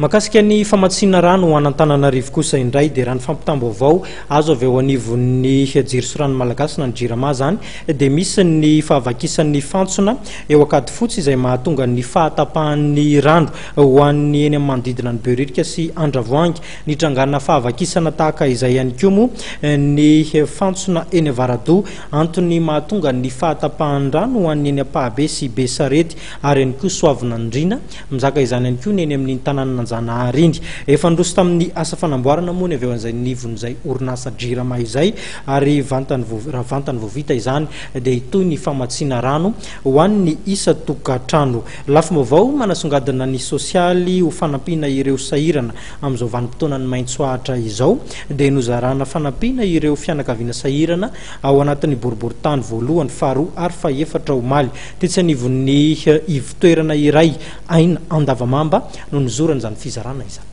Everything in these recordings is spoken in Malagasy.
Mahakasika ny famatsiana rano ho an'Antananarivo kosa indray dia raha ny fampitam-baovao azo avy eo anivon'ny Jiro sy Rano Malagasy na ny Jirama izany dia misy ny fahavakisan'ny fantsona eo Ankadifotsy izay mahatonga ny fahatapahan'ny rano ho an'ny eny amin'ny manodidina an'i Behoririka sy Andravoahangy. Nitrangana fahavakisana tahaka izay ihany koa moa ny fantsona eny Avaradoha, antony mahatonga ny fahatapahan'ny rano ho an'ny eny Ampahabe sy Besarety ary ihany koa Soavinandriana. Mizaka izany ihany koa ny eny amin'iny tanànan'Anjanahary iny. Efa niroso tamin'ny asa fanamboarana moa ny avy eo an'izay nivon'izay orinasa Jirama izay ary vantany vao raha vantany vao vita izany dia hitohy ny famatsiana rano ho an'ny isan-tokantrano. Lafim-baovao manasongadina ny sosialy ho fanampiana ireo sahirana amin'izao vanim-potoanan'ny maitso ahitra izao dia nozarana fanampiana ireo fianakaviana sahirana ao anatin'ny boriborintany voalohany, faharoa ary fahefatra omaly. Tetsy anivon'ny ivon-toerana iray Aina Andavamamba no nizorana izany fizarana izany.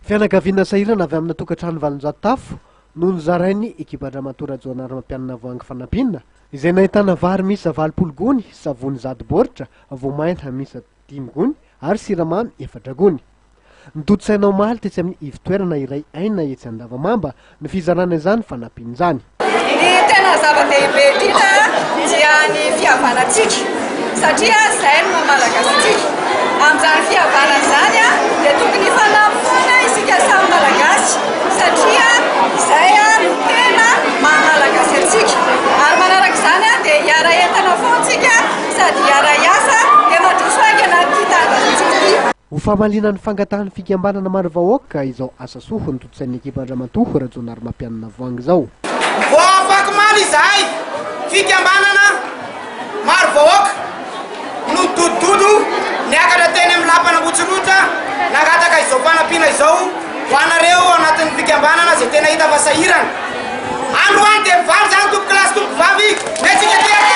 Fianakaviana sahirana avy amina tokantrano 800 tafo no nozarain'ny ekipan-dRamatoa Rajaonarimampianina Voahangy Fanampiana, izay nahitana vary miisa 80 gony, savony 100 baoritra, voamaina miisa dimy gony ary siramamy efatra gony. Notontosaina omaly tetsy amin'ny ivon-toerana iray Aina etsy Andavamamba ny fizarana izany fanampiana izany. Ny tena zava-dehibe indrindra dia ny fihavanantsika satria izay no maha Malagasy antsika. Amin'izany fihavanana izany dia tokony hifanampy foana isika samy Malagasy satria izay no tena maha Malagasy antsika. Ary manaraka izany dia hiara-hientana foana isika sady hiara-hiasa dia mandroso haingana ity tanindrazantsika ity. Ho famaliana ny fangatahan'ny fikambanana Maro Vahoaka izao asa soa notontosain'ny ekipan-dRamatoa Rajaonarimampianina Voahangy izao. Vao afakomaly izahay fikambanana Maro Vahoaka no dodododo niakatra teny amin'ny lapan'Ambohitsirohitra nangataka izao fanampiana izao ho anareo ao anatin'ny fikambanana izay tena hita fa sahirana. Androany dia mivaly izany tompokolahy sy tompokovavy, mihetsika aty aty.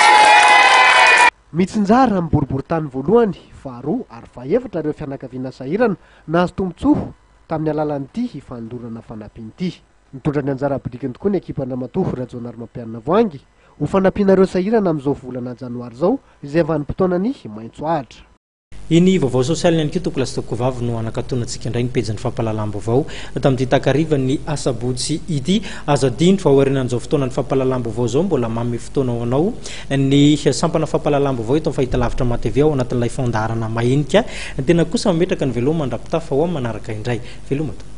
Mitsinjara amin'ny boriborintany voalohany, faharoa ary fahefatra ireo fianakaviana sahirana nahazo tombontsoa tamin'ny alalan'ity fanolorana fanampiana ity. Nitondra ny anjara birikiny tokoa ny ekipan-dRamatoa Rajaonarimampianina Voahangy ho fanampiana ireo sahirana amin'izao volana janoary izao izay vanim-potoanan'ny maitso ahitra. Iny vaovao sosialy ihany koa tompokolahy sy tompokovavy no hanakatonantsika indray ny pejin'ny fampahalalam-baovao tamin'ity takarivan'ny asabotsy ity. Aza adino fa aorianan'izao fotoanan'ny fampahalalam-baovao izao mbola manome fotoana ho anao ny sampana fampahalalam-baovao eto amin'ny fahitalavitra MATV ao anatin'ilay fandaharana mahenika. Ny tena kosa mametraka ny veloma mandra-pitafa ho amin'ny manaraka indray. Veloma tompoko.